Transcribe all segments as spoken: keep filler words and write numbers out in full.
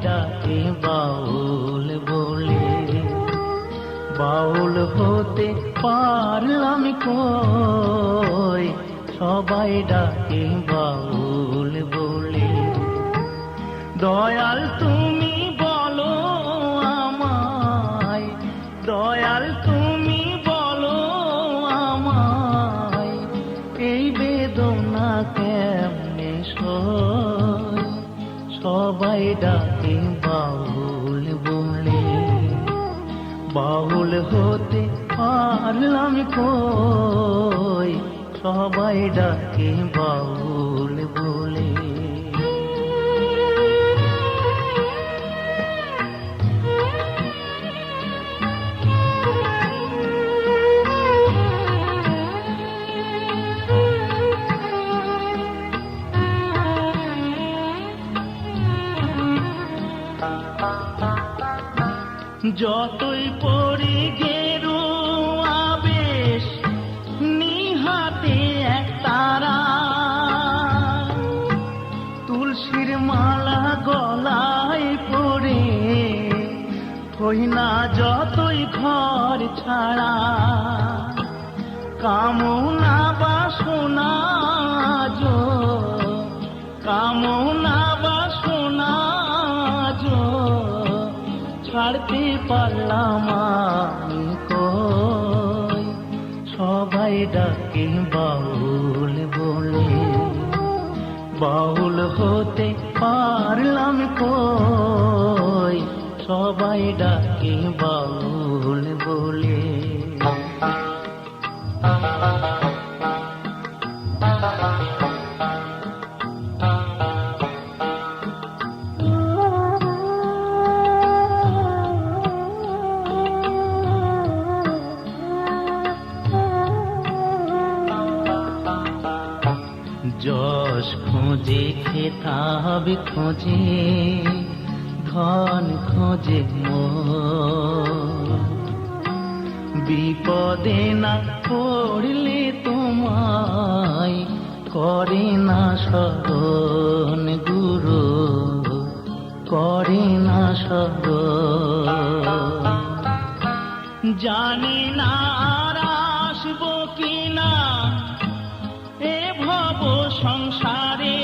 ডাকে বাউল বলে, বাউল হতে পারলাম কই, সবাই ডাকে বাউল বলে। দয়াল তুমি বলো আমায়, দয়াল তুমি বলো আমায়, এই বেদনা কেমনে সই? সবাই ডাকে বাউল বলে, বাউল হতে পারলাম কই, সবাই ডাকে বাউল বলে। যতই পড়ি গেরুয়া বেশ, নিহাতে এক তারা, তুলসীর মালা গলায় পড়ে, হই না যতই ঘর ছাড়া। কামনা বাসনা যো, কামনা বাসনা যো, ছাড়তে পারলাম আমি কই। সবাই ডাকে বাউল বলে, বাউল হতে পারলাম কই। সবাই ডাকে বাউল বলে। যশ খোঁজে, খেতাব খোঁজে, ধন খোঁজে মন। বিপদে না পড়লে তোমায় করে না স্মরণ গুরু, করে না স্মরণ। জানি না আর আসবো কিনা এ ভব সংসারে,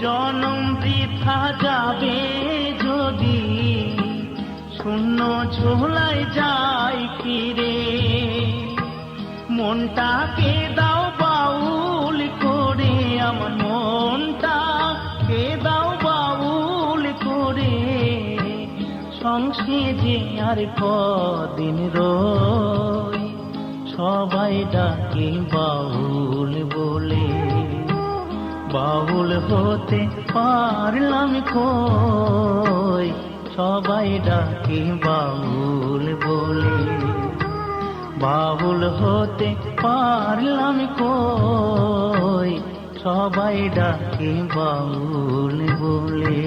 জনম বৃথা যাবে যদি শূন্য ঝোলায় যাই ফিরে। মনটাকে দাও বাউল করে, আমার মনটাকে দাও বাউল করে, সংসারে আর কদিন রই। সবাই ডাকে বাউল বলে, বাউল হতে পারলাম কই। সবাই ডাকে বাউল বলে, বাউল হতে পারলাম কই। সবাই ডাকে বাউল বলে।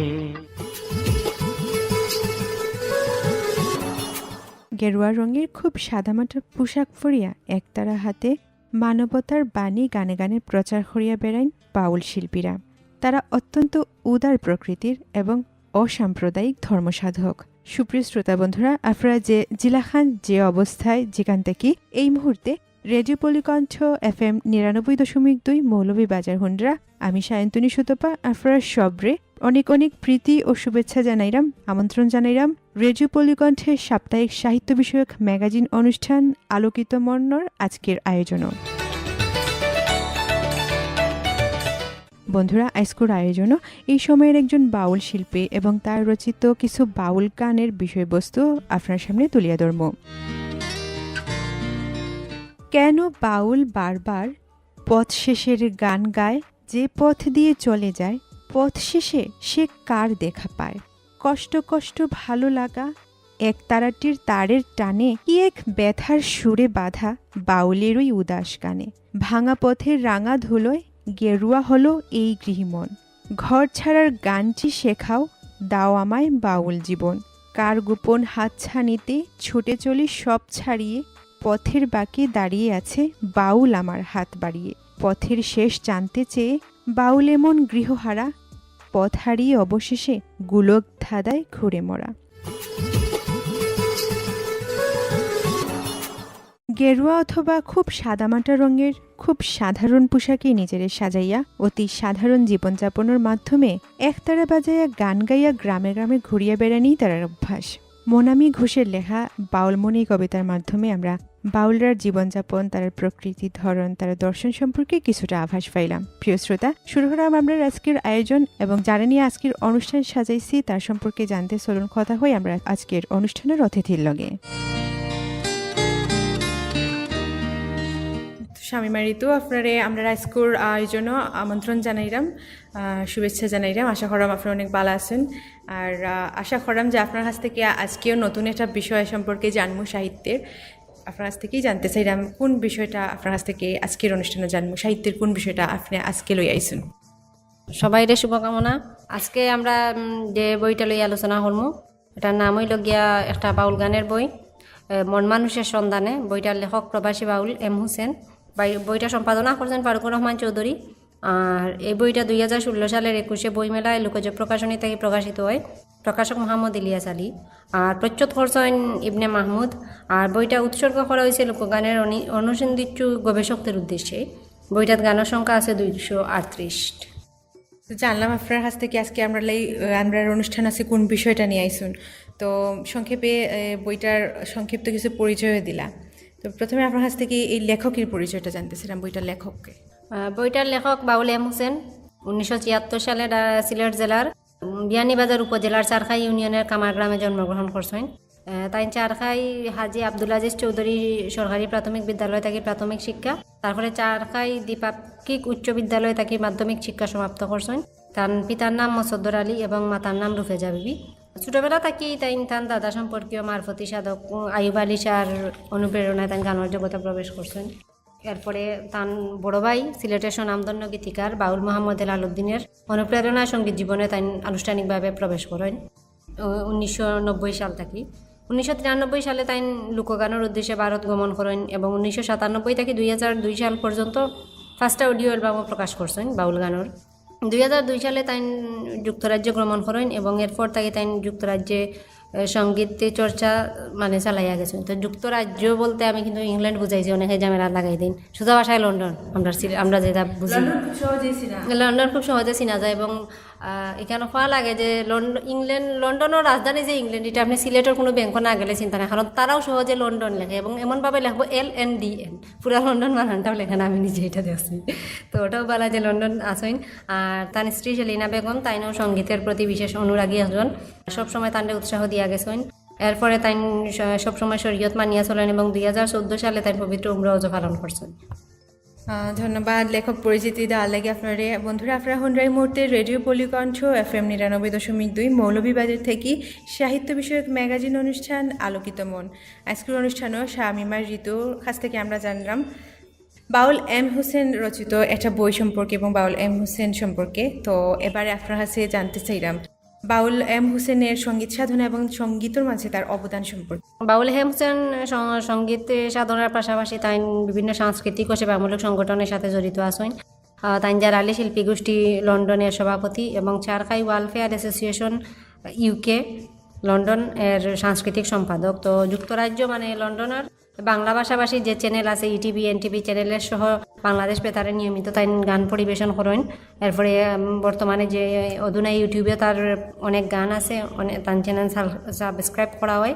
গেরুয়া রঙের খুব সাদামাটা পোশাক পরিয়া একতারা হাতে মানবতার বাণী গানে গানে প্রচার করিয়া বেড়াইন বাউল শিল্পীরা। তারা অত্যন্ত উদার প্রকৃতির এবং অসাম্প্রদায়িক ধর্মসাধক। সুপ্রিয় শ্রোতা বন্ধুরা, আপনারা যে যেলাখান যে অবস্থায় যেখান থাকি এই মুহূর্তে রেডিও পল্লী কণ্ঠ এফএম নিরানব্বই দশমিক দুই মৌলভীবাজার হুন্ডরা, আমি সায়ন্তনী সুতপা, আপনারা সবরে অনেক অনেক প্রীতি ও শুভেচ্ছা জানাইরাম, আমন্ত্রণ জানাইরাম রেডিও পল্লী কণ্ঠের সাপ্তাহিক সাহিত্য বিষয়ক ম্যাগাজিন অনুষ্ঠান আলোকিত মর্ণর আজকের আয়োজনও। বন্ধুরা, আইজকুর আয়োজনও এই সময়ের একজন বাউল শিল্পী এবং তার রচিত কিছু বাউল গানের বিষয়বস্তু আপনার সামনে তুলিয়া ধরমু। কেন বাউল বারবার পথ শেষের গান গায়? যে পথ দিয়ে চলে যায়, পথ শেষে সে কার দেখা পায়? কষ্ট কষ্ট ভালো লাগা, এক তারাটির তারের টানে কি এক ব্যথার সুরে বাঁধা বাউলেরই উদাস গানে। ভাঙা পথের রাঙা ধুলোয় গেরুয়া হলো এই গৃহী মন। ঘর ছাড়ার গানটি শেখাও, দাও আমায় বাউল জীবন। কার গোপন হাতছানিতে ছুটে চলি সব ছাড়িয়ে, পথের বাঁকে দাঁড়িয়ে আছে বাউল আমার হাত বাড়িয়ে। পথের শেষ জানতে চেয়ে বাউল এমন গৃহহারা, পথ হারিয়ে অবশেষে গোলক ধাঁধায় ঘুরে মরা। গেরুয়া অথবা খুব সাদামাটা রঙের খুব সাধারণ পোশাকে নিজেরে সাজাইয়া অতি সাধারণ জীবনযাপনের মাধ্যমে একতারা বাজাইয়া গান গাইয়া গ্রামে গ্রামে ঘুরিয়া বেড়ানি তারার অভ্যাস। মনামি ঘোষের লেখা বাউলমণি কবিতার মাধ্যমে আমরা বাউলরার জীবনযাপন, তারার প্রকৃতি ধরন, তারার দর্শন সম্পর্কে কিছুটা আভাস পাইলাম। প্রিয় শ্রোতা, শুরু করাম আমরা আজকের আয়োজন এবং যারা নিয়ে আজকের অনুষ্ঠান সাজাইছি তার সম্পর্কে জানতে চলুন কথা হই আমরা আজকের অনুষ্ঠানের অতিথির লগে। তো শামিমা ঋতু, আপনারে আমরা আজকের আয়োজনও আমন্ত্রণ জানাইলাম, আহ, শুভেচ্ছা জানাইলাম। আশা করাম আপনি অনেক ভালো আছেন। আর, আহ, আশা করাম যে আপনার কাছ থেকে আজকেও নতুন একটা বিষয় সম্পর্কে জানবো সাহিত্যের। আপনার কাছ থেকেই জানতে চাইলাম কোন বিষয়টা আপনার কাছ থেকে আজকের অনুষ্ঠানে জানবো, সাহিত্যের কোন বিষয়টা আপনি আজকে লই আইছেন? সবাইরে শুভকামনা। আজকে আমরা, উম, যে বইটা লই আলোচনা করমু, এটার নাম হইল গিয়া একটা বাউল গানের বই, এ, মন মানুষের সন্ধানে। বইটার লেখক প্রবাসী বাউল এম হোসেন। বাই-, বইটা সম্পাদনা করছেন ফারুকুর রহমান চৌধুরী। আর এই বইটা দুই হাজার ষোলো সালের একুশে বইমেলায় লোকজ প্রকাশনী থেকে প্রকাশিত হয়। প্রকাশক মোহাম্মদ ইলিয়াস আলী। আর প্রচ্ছদ করছেন ইবনে মাহমুদ। আর বইটা উৎসর্গ করা হয়েছে লোকগানের অনি-, অনুসন্ধিৎসু গবেষকদের উদ্দেশ্যে। বইটার গানের সংখ্যা আছে দুইশো আটত্রিশ। তো জানলাম আপনার কাছ থেকে আজকে আমরা লাই-, আমরা অনুষ্ঠান আছে কোন বিষয়টা নিয়ে আইছুন। তো সংক্ষেপে, এ, বইটার সংক্ষিপ্ত কিছু পরিচয় দিলা। তো প্রথমে আপনার কাছ থেকে এই লেখকের পরিচয়টা জানতে চাইলাম, বইটার লেখককে। আহ, বইটার লেখক বাউল এম হোসেন, উনিশশো ছিয়াত্তর সালে ডা-, সিলেট জেলার, উম, বিয়ানীবাজার উপজেলার চারখাই ইউনিয়নের কামার গ্রামে জন্মগ্রহণ করছেন। আহ, তাই চারখাই হাজী আব্দুল আজিজ চৌধুরী সরকারি প্রাথমিক বিদ্যালয় থাকি প্রাথমিক শিক্ষা, তারপরে চারখাই দ্বিপাক্ষিক উচ্চ বিদ্যালয় থাকি মাধ্যমিক শিক্ষা সমাপ্ত করছেন। তার পিতার নাম মসদ্দর আলী এবং মাতার নাম রুফেজা বিবি। ছোটবেলা থাকি তাই তার দাদা সম্পর্কীয় মারফতি সাধক, উম, আইয়ুব আলী শাহর অনুপ্রেরণায় তাই গানের জগতে প্রবেশ করছেন। এরপরে তার বড় ভাই সিলেটের স্বনামধন্য গীতিকার বাউল মোহাম্মদ হেলাল উদ্দিনের অনুপ্রেরণায় সঙ্গীত জীবনে তাই আনুষ্ঠানিকভাবে প্রবেশ করেন। উ-, উনিশশো নব্বই সাল থাকি। উনিশশো তিরানব্বই সালে তাই লোকগানের উদ্দেশ্যে ভারত গমন করেন এবং উনিশশো সাতানব্বই থাকি দুই হাজার দুই সাল পর্যন্ত পাঁচটা অডিও অ্যালবামও প্রকাশ করছেন বাউল গানের। দুই হাজার দুই সালে তাই যুক্তরাজ্যে গমন করেন এবং এরপর থাকি তাই যুক্তরাজ্যে, এ, সঙ্গীত চর্চা মানে চালাইয়া গেছেন। তো যুক্তরাজ্য বলতে আমি কিন্তু ইংল্যান্ড বুঝাইছি, অনেকে ঝামেলা লাগাই দিন, সোজা ভাষায় লন্ডন। আমরা সিলে-, আমরা যেটা বুঝি, লন্ডন খুব সহজেই চিনা। লন্ডন খুব সহজে চিনা যায় এবং, আহ, এখানে হওয়া লাগে যে লন্ডন, ইংল্যান্ড, লন্ডনের রাজধানী যে ইংল্যান্ড, এটা আপনি সিলেটের কোনো ব্যাংকো না গেলে চিনতা না, কারণ তারাও সহজে লন্ডন লেখে এবং এমনভাবে লেখবো এল এন ডি এন, পুরা লন্ডন বানানটাও লেখে না, আমি নিজে এটা দেখছি। তো ওটাও বলা যে লন্ডন আছেন। আর তার স্ত্রী সেলিনা বেগম, তাইনও সঙ্গীতের প্রতি বিশেষ অনুরাগী একজন, সবসময় তানরে উৎসাহ দিয়া গেছেন। এরপরে তাই স-, সবসময় শরীয়ত মানিয়া চলেন এবং দুই হাজার চৌদ্দ সালে তাই পবিত্র উমরা হজ পালন করছেন। আহ, ধন্যবাদ লেখক পরিচিতি দেওয়ার লাগি আপনারে। বন্ধুরা, আপনারা হুনরা এই মুহূর্তে রেডিও পল্লী কণ্ঠ এফ এম নিরানব্বই দশমিক দুই মৌলভীবাজার থাকি সাহিত্য বিষয়ক ম্যাগাজিন অনুষ্ঠান আলোকিত মন। আজকের অনুষ্ঠানও শামিমা ঋতুর কাছ থেকে আমরা জানলাম বাউল এম হোসেন রচিত একটা বই সম্পর্কে এবং বাউল এম হোসেন সম্পর্কে। তো এবারে আপনার কাছে জানতে চাইলাম বাউল এম হোসেনের সঙ্গীত সাধনা এবং সঙ্গীতর মাঝে তার অবদান সম্পর্কে। বাউল এম হোসেন সং-, সঙ্গীত সাধনার পাশাপাশি তাই বিভিন্ন সাংস্কৃতিক ও সেবামূলক সংগঠনের সাথে জড়িত আছেন। আহ, তাই জালালি শিল্পী গোষ্ঠী লন্ডনের সভাপতি এবং Charkhai welfare association UK London এর সাংস্কৃতিক সম্পাদক। তো যুক্তরাজ্য মানে লন্ডনের বাংলা ভাষাভাষী যে চ্যানেল আছে, ইটিভি, এনটিভি চ্যানেলের সহ বাংলাদেশ বেতারে নিয়মিত তাই গান পরিবেশন করেন। এরপরে, উম, বর্তমানে যে অধুনা YouTube-এ তার অনেক গান আছে, অনেক, তার চ্যানেল সাল-, সাবস্ক্রাইব করা হয়।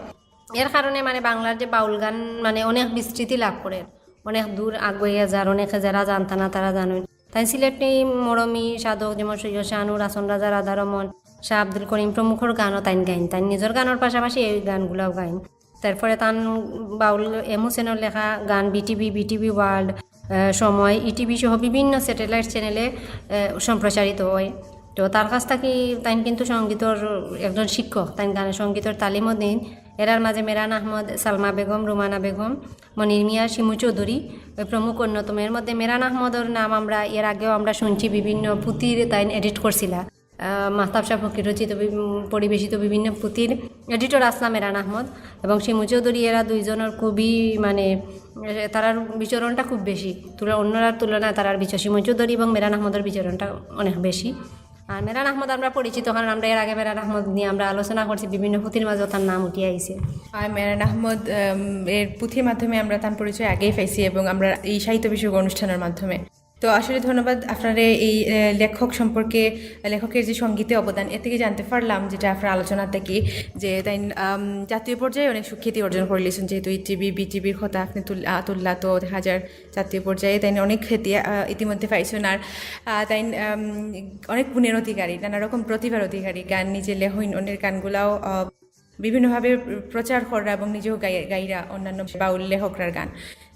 এর কারণে মানে বাংলার যে বাউল গান মানে অনেক বিস্তৃতি লাভ করে, অনেক দূর আগুয়ে যার, অনেকে যারা জানতা না তারা জানেন। তাই সিলেটি মরমী সাধক যেমন সৈয়দ শাহনুর, হাসন রাজা রাধারমন, শাহ আব্দুল করিম প্রমুখর গানও তাইন গাইন। তাই নিজের গানের পাশাপাশি এই গানগুলাও গাইন। তারপরে তান বাউল এম হোসেনের লেখা গান বিটিভি, বিটিভি ওয়ার্ল্ড, আহ, সময়, ইটিভি সহ বিভিন্ন স্যাটেলাইট চ্যানেলে, আহ, সম্প্রচারিত হয়। তো তার কাছ থাকি তাইন কিন্তু সঙ্গীতর একজন শিক্ষক, তাইন গানের সঙ্গীতর তালিমও দিন। এরার মাঝে মেরান আহমদ, সালমা বেগম, রুমানা বেগম, মনির মিয়া, শিমু চৌধুরী, এ, প্রমুখ অন্যতম। এর মধ্যে মেরান আহমদর নাম আমরা এর আগেও আমরা শুনছি, বিভিন্ন পুথির তাইন এডিট করছিলা। আহ, মাহতাব শাহ ফকির রচিত বি-, উম, পরিবেশিত বিভিন্ন পুথির এডিটর আসলা মেরান আহমদ এবং শিমু চৌধুরী। এরা দুইজনের খুবই মানে, এ, তারার বিচরণটা খুব বেশি, তুলা-, অন্যরার তুলনায় তারার বিচরণ, শিমু চৌধুরী এবং মেরান আহমদর বিচরণটা অনেক বেশি। আর মেরান আহমদ আমরা পরিচিত, কারণ আমরা এর আগে মেরান আহমদ নিয়া আমরা আলোচনা করছি, বিভিন্ন পুথির মাঝে তার নাম উঠিয়া আইছে। আর মেরান আহমদ, উম, এর পুথির মাধ্যমে আমরা তার পরিচয় আগেই পাইছি এবং আমরা এই সাহিত্য বিষয়ক অনুষ্ঠানের মাধ্যমে। তো আসলে ধন্যবাদ আপনারে এই, আহ, লেখক সম্পর্কে, লেখকের যে সঙ্গীতে অবদান, এর থেকে জানতে পারলাম, যেটা আপনার আলোচনা থেকে, যে তাই, উম, জাতীয় পর্যায়ে অনেক সুখ্যাতি অর্জন করিলিছইন, যেহেতু ইটিভি, বিটিভির কথা আপনি তুল-, আহ, তুললা, তো দেখা যার জাতীয় পর্যায়ে তাই অনেক খ্যাতি, আহ, ইতিমধ্যে পাইছইন। আর, আহ, তাই, উম, অনেক গুণের অধিকারী, নানা রকম প্রতিভার অধিকারী, গান নিজে লেখইন, অন্যের গানগুলাও, আহ, বিভিন্নভাবে প্রচার করা এবং নিজেও গাই-, গাইরা অন্যান্য বাউল লেখকরার গান।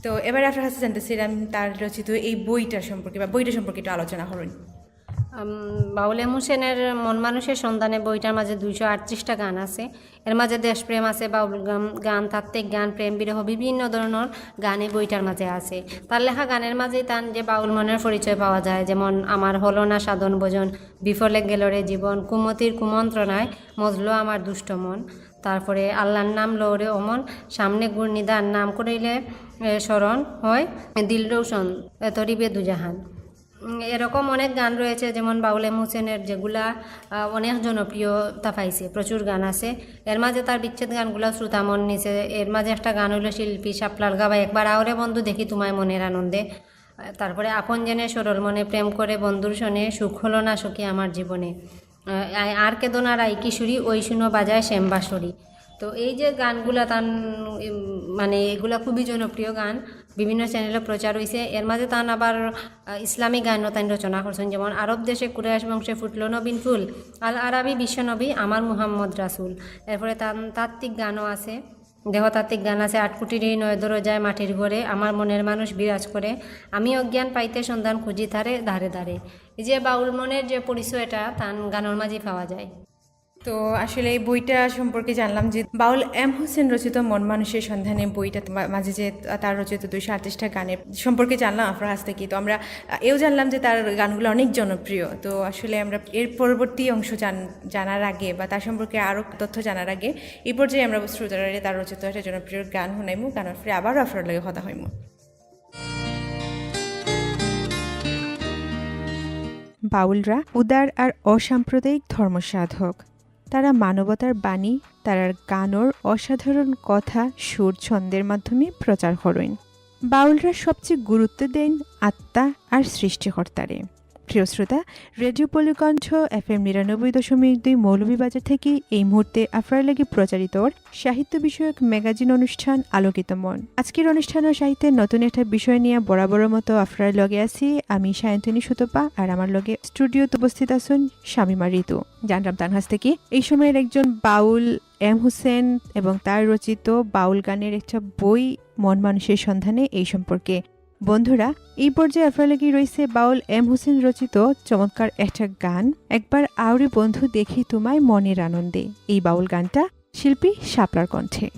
তো এবার আপনার কাছে জানতে চাইলাম তার রচিত এই বইটার সম্পর্কে বা বইটা সম্পর্কে একটু আলোচনা করুন। উম, বাউল এম হোসেনের মন মানুষের সন্ধানে বইটার মাঝে দুইশো আটত্রিশটা গান আছে। এর মাঝে দেশপ্রেম আছে, বাউল গান, গান, তাত্ত্বিক গান, প্রেম বিরহ, বিভিন্ন ধরনের গান এই বইটার মাঝে আছে। তার লেখা গানের মাঝেই তার যে বাউল মনের পরিচয় পাওয়া যায়, যেমন আমার হলো না সাধন ভজন, বিফলে গেল রে জীবন, কুমতির কুমন্ত্রণায় মজলো আমার দুষ্ট মন, তারপরে আল্লাহর নাম লও রে অমন, সামনে ঘূর্ণিধার নাম করিলে, এ, স্মরণ হয় দিল রোশন, এ, তরিবে দুজাহান। উম, এরকম অনেক গান রয়েছে, যেমন বাউল এম হোসেনের, যেগুলা, আহ, অনেক জনপ্রিয়তা পাইছে, প্রচুর গান আছে। এর মাঝে তার বিচ্ছেদ গানগুলা শ্রোতা মন নিছে। এর মাঝে একটা গান হইল শিল্পী শাপলার গাওয়া একবার আওরে বন্ধু দেখি তোমায় মনের আনন্দে। আহ, তারপরে আপন জেনে সরল মনে প্রেম করে বন্ধুর সনে সুখ হলো না সখী আমার জীবনে। আহ, আ-, আর কেঁদো না রাই কিশোরী, ওই শুনো বাজায় শ্যাম বাঁশরি। তো এই যে গানগুলা তান, উম, মানে এগুলা খুবই জনপ্রিয় গান, বিভিন্ন চ্যানেলে প্রচার হইছে। এর মাঝে তান আবার, আহ, ইসলামী গানও তান রচনা করছেন, যেমন আরব দেশে কুরাইশ বংশে ফুটলো নবীন ফুল, আল আরাবি বিশ্বনবী আমার মুহাম্মদ রাসূল। এরপরে তান তাত্ত্বিক গানও আছে, দেহতাত্ত্বিক গান আছে, আট কোটির এই নয় দরজায় মাটির ঘরে আমার মনের মানুষ বিরাজ করে, আমি অজ্ঞান পাইতে সন্ধান খুঁজি তারে ধারে ধারে। এই যে বাউল মনের যে পরিচয়টা তান গানের মাঝেই পাওয়া যায়। তো আসলে এই বইটা সম্পর্কে জানলাম যে বাউল এম হোসেন রচিত মন মানুষের সন্ধানে বইটা মা-, মাঝে যে তার রচিত দুইশো আটত্রিশটা গানের সম্পর্কে জানলাম আপনার কাছ থেকে। তো আমরা, আহ, এও জানলাম যে তার গানগুলো অনেক জনপ্রিয়। তো আসলে আমরা এর পরবর্তী অংশ জান-, জানার আগে বা তার সম্পর্কে আরও তথ্য জানার আগে এই পর্যায়ে আমরা শ্রোতারারে তার রচিত একটা জনপ্রিয় গান শুনাইমু, গানের ফিরে আবারও আপনার লগে কথা হইমু। বাউলরা উদার আর অসাম্প্রদায়িক ধর্মসাধক। তারা মানবতার বাণী, তারার গানর অসাধারণ কথা সুর ছন্দের মাধ্যমে প্রচার করইন। বাউলরা সবচেয়ে গুরুত্ব দেন আত্মা আর সৃষ্টিকর্তারে। প্রিয় শ্রোতা, রেডিও পল্লী কণ্ঠ এফএম নিরানব্বই দশমিক দুই মৌলভীবাজার থেকে এই মুহূর্তে আপনার লাগি প্রচারিত সাহিত্য বিষয়ক ম্যাগাজিন অনুষ্ঠান আলোকিত মন। আজকের অনুষ্ঠান ও সাহিত্যের নতুন একটা বিষয় নিয়ে বরাবরর মতো আপনার লগে আছি আমি সায়ন্তনী সুতপা, আর আমার লগে স্টুডিওত উপস্থিত আছেন শামীমা ঋতু। জানলাম তার কাছ থেকে এই সময়ের একজন বাউল এম হোসেন এবং তার রচিত বাউল গানের একটা বই মন মানুষের সন্ধানে। এই সম্পর্কে বন্ধুরা, এই পর্যায়ে আপনার লাগি রয়েছে বাউল এম হোসেন রচিত চমৎকার একটা গান, একবার আওরে বন্ধু দেখি তোমায় মনের আনন্দে। এই বাউল গানটা শিল্পী শাপলার কণ্ঠে।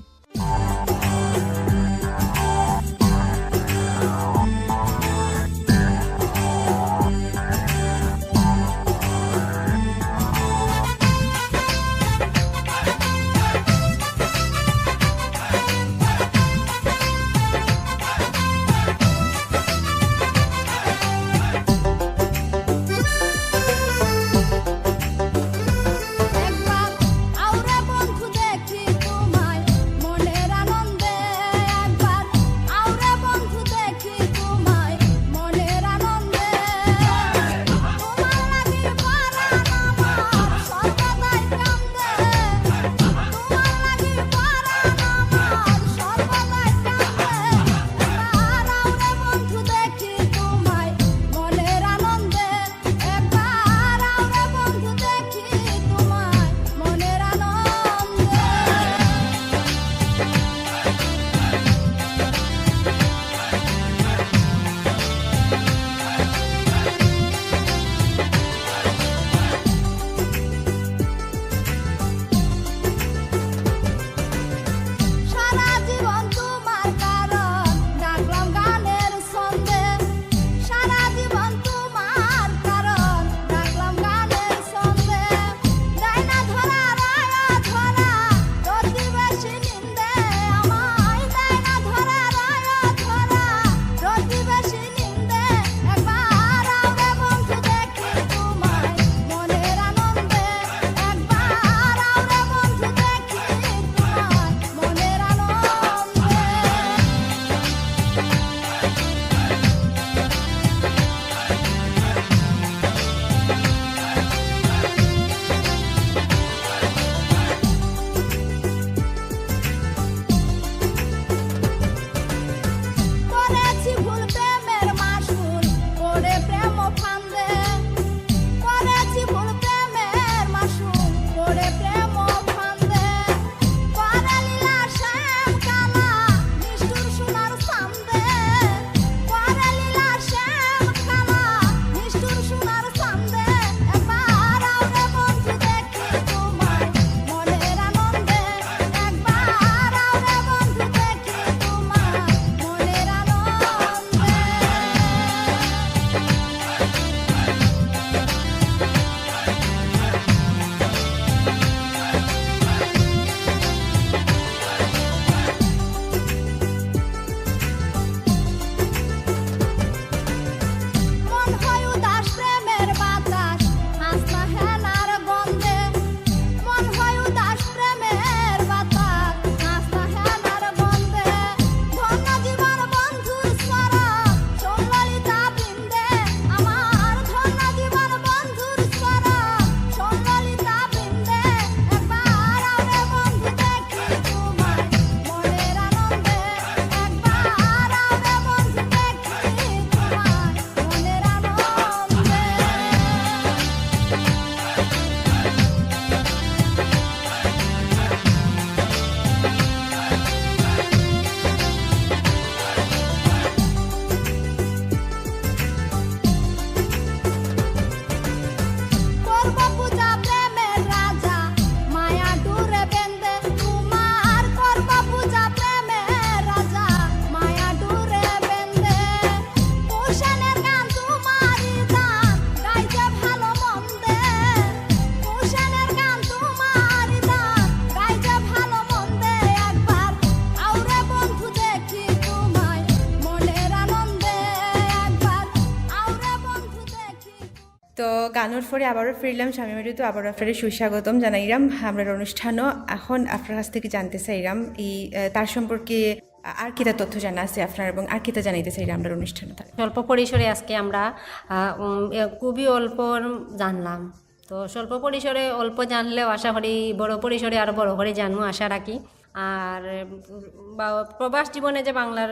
তো গানর পরে আবারও ফিরলাম শামীম রেডিওত, আবারও আপনারে সুস্বাগতম জানাইরাম আমরার অনুষ্ঠানো। এখন আপনার কাছ থেকে জানতে চাইরাম এই, আহ, তার সম্পর্কে আ-, আর কিতা তথ্য জানা আছে আপনার এবং আর কিতা জানাইতে চাইরা আমরার অনুষ্ঠানো তার? স্বল্প পরিসরে আজকে আমরা, আহ, উম, এ, খুবই অল্প জানলাম। তো স্বল্প পরিসরে অল্প জানলেও আশা করি বড় পরিসরে আরো বড় করে জানমু আশা রাখি। আর, উম, বা-, প্রবাস জীবনে যে বাংলার,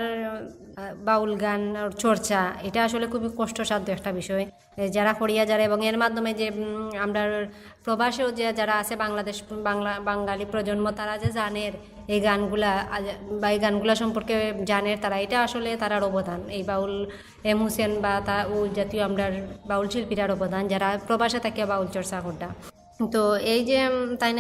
আহ, বাউল গান আর চর্চা, এটা আসলে খুবই কষ্টসাধ্য একটা বিষয়। এ, যারা করিয়া যারা এবং এর মাধ্যমে যে, উম, আমরার প্রবাসেও যে যারা আছে বাংলাদেশ, বাংলা, বাঙালি প্রজন্ম, তারা যে জানের এই গানগুলা, আ, বা এই গানগুলা সম্পর্কে জানের তারা, এটা আসলে তারার অবদান। এই বাউল এম হোসেন বা তা, ও জাতীয় আমরার বাউল শিল্পীরার অবদান, যারা প্রবাসে থাকিয়া বাউল চর্চা কররা। তো এই যে, উম, তাইন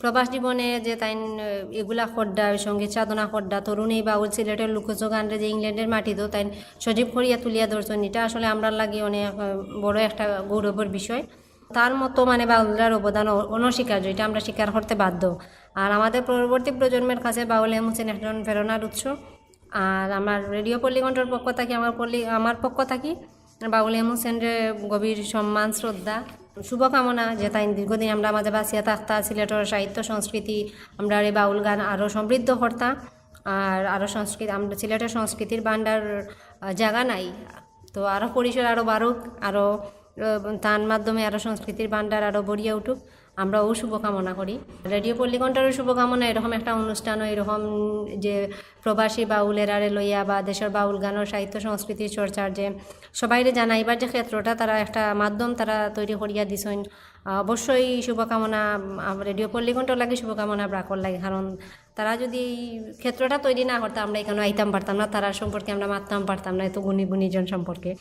প্রবাস জীবনে যে তাইন, আহ, এগুলা কররা, সঙ্গীত সাধনা কররা, তরুণ এই বাউল সিলেটের লোকজ গানরে যে ইংল্যান্ডের মাটিতেও তাইন সজীব করিয়া তুলিয়া ধরছইন, এটা আসলে আমরার লাগি অনেক, আহ, বড় একটা গৌরবের বিষয়। তার মতো মানে বাউলরার অবদান অ-, অনস্বীকার্য, এটা আমরা স্বীকার করতে বাধ্য। আর আমাদের পরবর্তী প্রজন্মের কাছে বাউল এম হোসেন একজন প্রেরণার উৎস। আর আমার রেডিও পল্লীকণ্ঠর পক্ষ থাকি, আমার পল্লী, আমার পক্ষ থাকি বাউল এম হোসেনরে গভীর সম্মান, শ্রদ্ধা, শুভকামনা, যে তাইন দীর্ঘদিন আমরার মাঝে বাঁচিয়া থাকতা, সিলেটর সাহিত্য সংস্কৃতি, আমরার এই বাউল গান আরও সমৃদ্ধ করতা। আর আরও সংস্কৃতি, আমরা সিলেটের সংস্কৃতির ভাণ্ডার, আহ, জাগা নাই, তো আরও পরিসর আরও বাড়ুক, আরও, আহ, তার মাধ্যমে আরও সংস্কৃতির ভাণ্ডার আরও ভরিয়া উঠুক, আমরা ও শুভকামনা করি। রেডিও পল্লীকণ্ঠরও শুভকামনা, এরকম একটা অনুষ্ঠান, এরকম যে প্রবাসী বাউলেরারে লইয়া বা দেশের বাউল গানর সাহিত্য সংস্কৃতির চর্চার যে সবাইরে জানাইবার যে ক্ষেত্রটা, তারা একটা মাধ্যম তারা তৈরি করিয়া দিছইন। আহ, অবশ্যই শুভকামনা, আম, রেডিও পল্লীকণ্ঠর লাগি শুভকামনা, ব্রাকর লাগি, কারণ তারা যদি এই ক্ষেত্রটা তৈরি না করতা, আমরা এখানো আইতাম পারতাম না, তারার সম্পর্কে আমরা মাততাম পারতাম না, এত গুণী গুণীজন সম্পর্কে।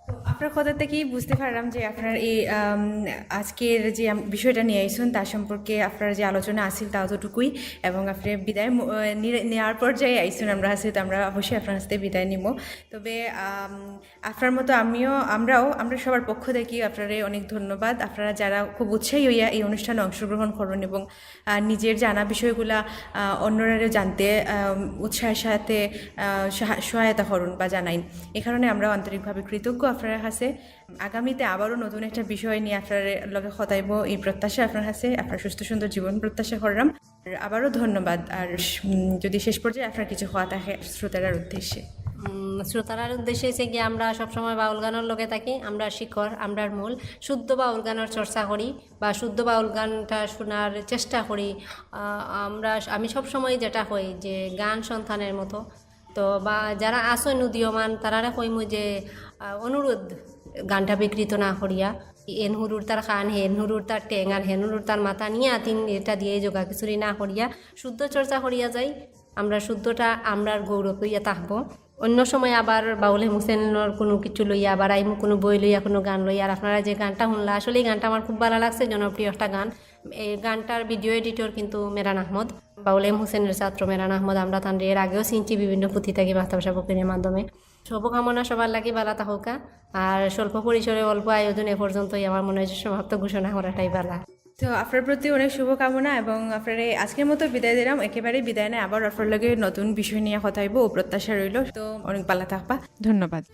তো আপনার কথা থাকি বুঝতে পারলাম যে আপনার এই, আম, আজকের যে আম-, বিষয়টা নিয়া আইছইন, তার সম্পর্কে আপনার যে আলোচনা আছিল, তা অতটুকুই, এবং আপনি বিদায় মু-, আহ, নিরে-, নেওয়ার পর্যায়ে আইছইন আমরা আছি, তো আমরা অবশ্যই আপনার কাছ থেকে বিদায় নিমু। তবে, আম, আপনার মতো আমিও, আমরাও, আমরা সবার পক্ষ থাকি আপনারে অনেক ধন্যবাদ। আপনারা যারা খুব উৎসাহী হইয়া এই অনুষ্ঠানে অংশগ্রহণ করইন এবং, আহ, নিজের জানা বিষয়গুলা, আহ, অন্যরারেও জানতে, আহ, উৎসাহের সাথে, আহ, সাহা-, সহায়তা করইন বা জানাইন, এ কারণে আমরাও আন্তরিকভাবে কৃতজ্ঞ আপনার কাছে। আগামীতে আবারও নতুন একটা বিষয় নিয়া আপনার লগে কথা অইবো, এই প্রত্যাশা আপনার কাছে। আপনার সুস্থ সুন্দর জীবন প্রত্যাশা করলাম। আর আবারও ধন্যবাদ। আর শ-, উম, যদি শেষ পর্যায়ে আপনার কিছু কথা থাকে শ্রোতারার উদ্দেশ্যে। উম, শ্রোতারার উদ্দেশ্যে হইছে কি, আমরা সবসময় বাউল গানর লগে থাকি, আমরা শিকড়, আমরার মূল। শুদ্ধ বাউল গানর চর্চা করি বা শুদ্ধ বাউল গানটা শোনার চেষ্টা করি। আহ, আমরা, আমি সবসময় যেটা কই যে গান সন্তানের মতো, তো বা যারা আছইন উদীয়মান, তারারে কইমু যে, আহ, অনুরোধ, গানটা বিকৃত না করিয়া, এন হুরুর তার কান, হেন হুরুর তার টেং, আর হেন হুরুর তার মাথা নিয়া তিন এটা দিয়া জোগাখিচুড়ি না করিয়া শুদ্ধ চর্চা করিয়া যাই। আমরা শুদ্ধটা আমরার গৌরব লইয়া থাকবো। অন্য সময় আবার বাউল এম হোসেনর কোনো কিছু লইয়া, আবার আইমু কোনো বই লইয়া, কোনো গান লইয়া। আর আপনারা যে গানটা হুনলা, আসলে এই গানটা আমার খুব ভালা লাগছে, জনপ্রিয় একটা গান। এই গানটার ভিডিও এডিটর কিন্তু মেরান আহমদ, বাউল এম হোসেনের ছাত্র মেরান আহমদ। আমরা তানরে এর আগেও চিনছি বিভিন্ন পুথি থাকি, মাহতাব সাহেব ফকিরের মাধ্যমে। শুভকামনা সবার লাগি, ভালা থাকউক্কা। আর স্বল্প পরিসরে অল্প আয়োজন এ পর্যন্তই, আমার মনে হয় যে সমাপ্ত ঘোষণা করাটাই ভালা। তো আপনার প্রতি অনেক শুভকামনা এবং আপনারে আজকের মতো বিদায় দিলাম। একেবারে বিদায় নায়, আবার আপনার লগে নতুন বিষয় নিয়া কথা অইবো, ও প্রত্যাশা রইলো। তো অনেক ভালা থাকবা, ধন্যবাদ।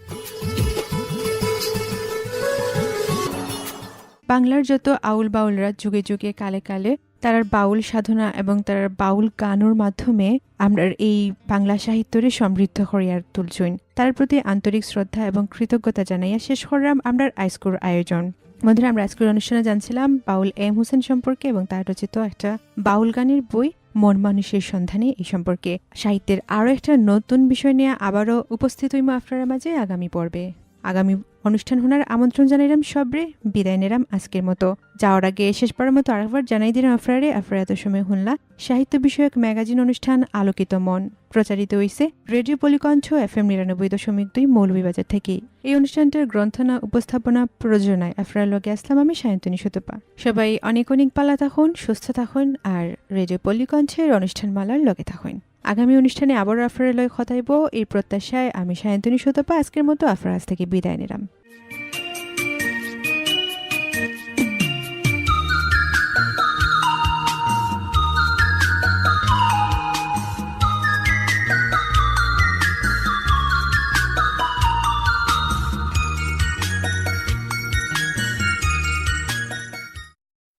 বাংলার যত আউল বাউলরা যুগে যুগে কালে কালে তারার বাউল সাধনা এবং তারার বাউল গানর মাধ্যমে আমরার এই বাংলা সাহিত্যরে সমৃদ্ধ করিয়া তুলছইন। তারার প্রতি আন্তরিক শ্রদ্ধা এবং কৃতজ্ঞতা জানাইয়া শেষ করলাম আমরার আইজকুর আয়োজন। বন্ধুরা, আমরা আইজকুর অনুষ্ঠানে জানছিলাম বাউল এম হোসেন সম্পর্কে এবং তার রচিত একটা বাউল গানের বই মন মানুষের সন্ধানে। এই সম্পর্কে সাহিত্যের আরো একটা নতুন বিষয় নিয়া আবারও উপস্থিত অইমু আপনারার মাঝে আগামী পর্বে। আগামী অনুষ্ঠান হুনার আমন্ত্রণ জানাইলাম সবরে, বিদায় নিলাম আজকের মতো। যাওয়ার আগে শেষবারের মতো আরেকবার জানাই দিলাম আপনারারে, আপনারা এত সময় হুনলা সাহিত্য বিষয়ক ম্যাগাজিন অনুষ্ঠান আলোকিত মন। প্রচারিত হইছে রেডিও পল্লীকণ্ঠ এফএম নিরানব্বই দশমিক দুই মৌলভীবাজার থেকে। এই অনুষ্ঠানটার গ্রন্থনা, উপস্থাপনা, প্রযোজনায় আপনারার লগে আছলাম আমি সায়ন্তনী সুতপা। সবাই অনেক অনেক ভালা থাকইন, সুস্থ থাকইন, আর রেডিও পল্লীকণ্ঠের অনুষ্ঠানমালার লগে থাকইন। আগামী অনুষ্ঠানে আবার আপনারার লগে কথা অইবো, এই প্রত্যাশায় আমি সায়ন্তনী সুতপা আজকের মতো আপনারার কাছ থেকে বিদায় নিলাম।